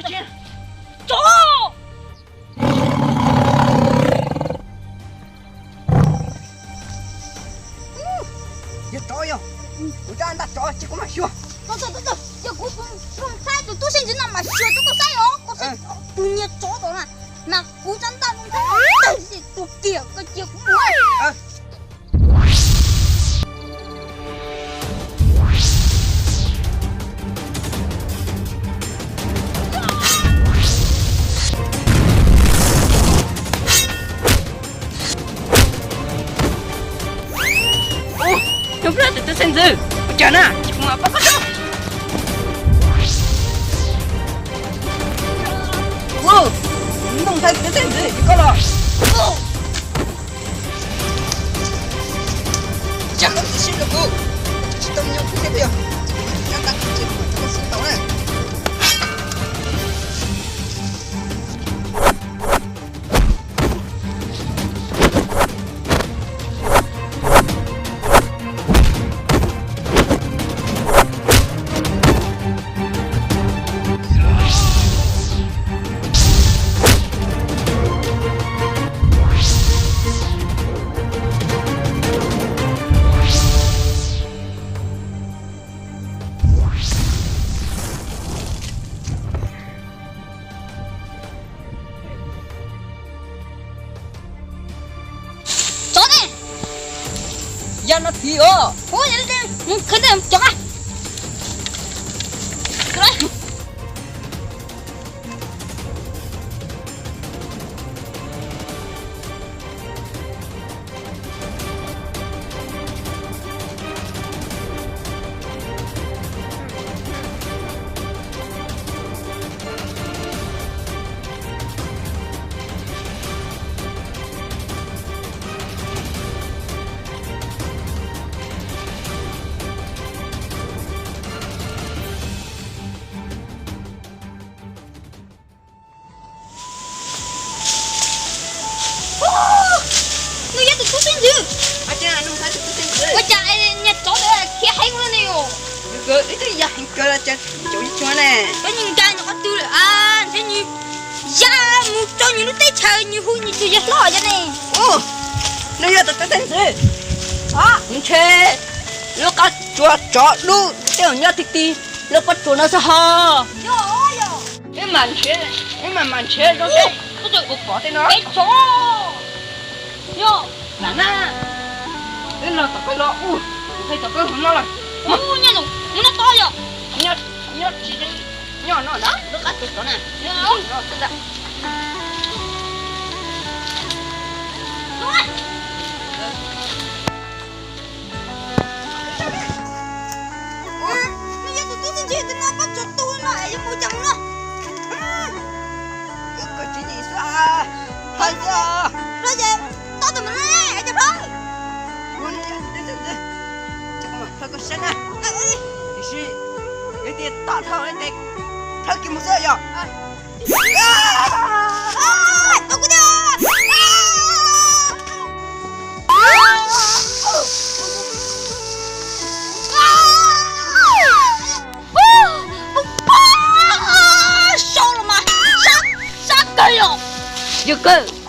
Tsov! Yog tsov yog, kuv rab ntaj tsov ces kuv mam xyuas. Yog kuv tus ntxhais tus tub se ntsis no mas xyuas rau koj saib os, koj saib tus niag tsov tom na, mas kuv rab ntaj ntxhais tawg tus kiag koj cia kuv mus. Ub, nyob plab tus tub se ntxwv, ua cas na, ces kuv mam pab koj tso. Ub, Nooj Thawj tus tub se ntxwv, ces koj los. Cas koj tsis sib rau kuv, tsis tau me nyuam kuv thiab puas yog? Rab ntaj kuv ces kuv mam rau koj xwb tau na. Tsov ne? Yaj no thiv os. Ub, yog li ces mus qhwv tej tsov a. Nws yog tus tub se ntxwv. Ua cas niag tsov ntawd khiav heev ua luaj ne yom? Ib tug yog heev kawg los cas cov ib tsuag ne. Koj nyiag nkag nyuag qhov twg lawm a, ntshe nws ya mus rau nws lub teb chaws, nws hu nws tus yawg hlob yog ne. Nws yog tus tub se ntxwv. Ntshe lub qab tsuas tsov dub tej uas nyob ti ti lub pob tsuas no xwb ho. Ib mam nrhiav, ib mam mam nrhiav zoo seb kuv pom tej no. Yog lam na, wb los tom koj los ub, kuv qhia tom koj hauv no los. Nyob tod yog, nyob tsis, nyob no na, lub qab tsuas tsov na. Nws yog tus tub se ntxwv, tus no pab tsuas tu no es yuav mus cas mus no. Wb kawm tswv yim xwb, thawj xwb. Los ces toj tus mas ne, es cas plhawv? Ua li cas tus tub se ntxwv, ces kuv mam thawj koj saib na. Tiam sis yog tias toj dhau ces thawj kiag mus xwb yog. Tua kuv tiag. Sau los mas, sab kawg yom. Yog kawg.